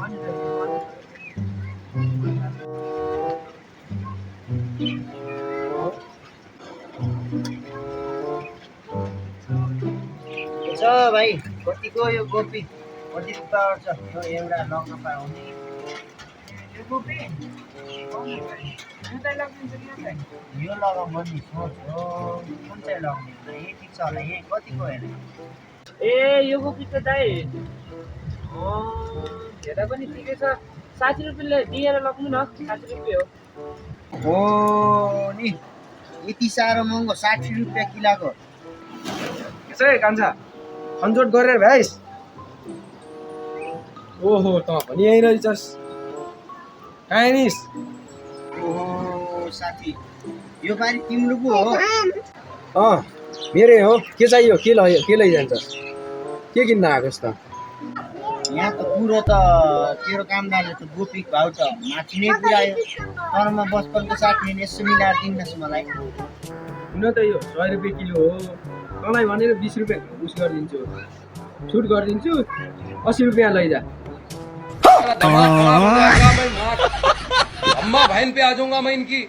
भाइ कतिको यो कोपी कति रुपियाँ छ यो एउटा लग्न पाउने यो कोपी यो लगाउँ नि सोच हो कुन चाहिँ लगाउने यति छ होला यही कतिको हेर ए यो कोपी त दाइ हेर्दा पनि ठिकै छ 60 रुपियाँले दिएर लग्नु न 60 रुपियाँ हो नि यति साह्रो महँगो 60 रुपियाँ किलोको यसै कान्छा खनजोट गरेर भ्याइस ओहो त पनि यहीँ रहेछस् कहाँ निस् ओहो साथी यो पारि तिम्रो पो हो मेरै हो के चाहियो के लैजान्छस् के किन्न आएकोस् त यहाँ त कुरो त तेरो कामदारले त गोपी भाउ त माथि नै पुऱ्यायो तर म बचपनको साथी यसो मिलाएर दिनुहोस् मलाई हुन त यो 100 रुपियाँ किलो हो तँलाई भनेर 20 रुपियाँ उस गरिदिन्छु छुट गरिदिन्छु 80 रुपियाँ लैजा अम्मा बहन पे आ जाऊंगा मैं इनकी